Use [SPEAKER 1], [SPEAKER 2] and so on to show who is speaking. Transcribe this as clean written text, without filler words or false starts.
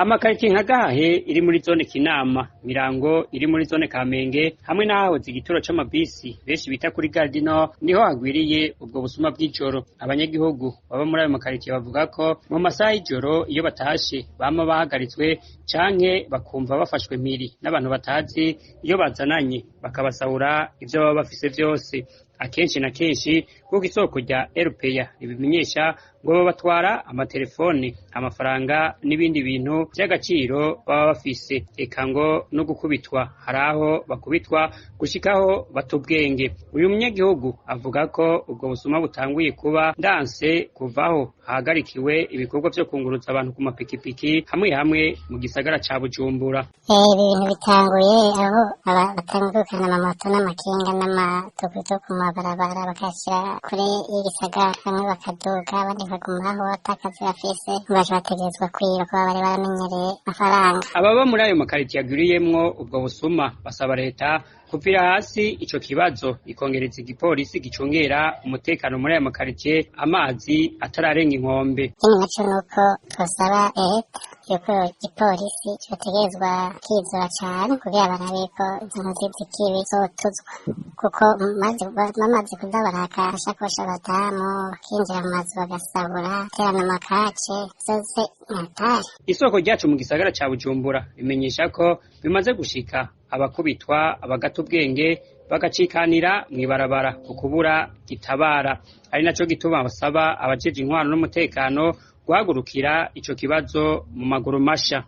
[SPEAKER 1] Amakaritiye nka Gahahe iri muri zone Kinama, Mirango iri muri zone Kamenge hamwe n'ahahoze igituro c'amabisi benshi bita kuri Gare du Nord niho hagwiriye ubwo busuma bw'ijoro. Abanyagihugu baba muri ayo makaritiye bavuga ko mu masaha y'ijoro iyo batashe bama bahagaritswe canke bakumva bafashwe mpiri n'abantu batazi iyo bazananye, bakabasahura ivyo baba bafise vyose. Akenshi na kenshi, kuko isoko rya RPA ribimenyesha, ngo babatwara amatelefone, amafaranga n'ibindi bintu vy'agaciro baba bafise. Eka ngo no gukubitwa hari aho bakubitwa gushikaho bata ubwenge. Uyu munyagihugu avuga ko ubwo busuma butanguye kuba ndanse kuvaho hahagarikiwe ibikorwa vyo kunguruza abantu ku mapikipiki hamwe hamwe mu gisagara ca Bujumbura.
[SPEAKER 2] Ibi bintu bitanguye aho batangukana amamoto n'amakinga n'amatukutuku mu mabarabara, bakayashyira kure y'igisagara. Bamwe bakaduga, abandi bakagumaho atakazi bafise, baje bategerezwa kwiba kuba bari baramenyereye amafaranga.
[SPEAKER 1] Ababa muri ayo makaritiye agwiriyemwo ubwo busuma basaba leta kuvira hasi ico kibazo, ikongereza igipolisi gicungera umutekano muri ayo makaritiye amazi atararenga inkombe.
[SPEAKER 2] Ikindi naco nuko twosaba leta yuko igipolisi cotegerezwa kizura cane kugira barabe ko izo nkozi z'ikibi zotuzwa, kuko bamaze kuza baraka amashakoshi abadamu, bakinjira mu mazu bagasahura, terana amakace vyose ni hatari.
[SPEAKER 1] Isoko ryacu mu gisagara ca Bujumbura rimenyesha ko bimaze gushika abakubitwa abagata ubwenge, bagacikanira mw'ibarabara ku kubura gitabara, ari naco gituma basaba abajeje intwaro n'umutekano guhagurukira ico kibazo mu maguru masha.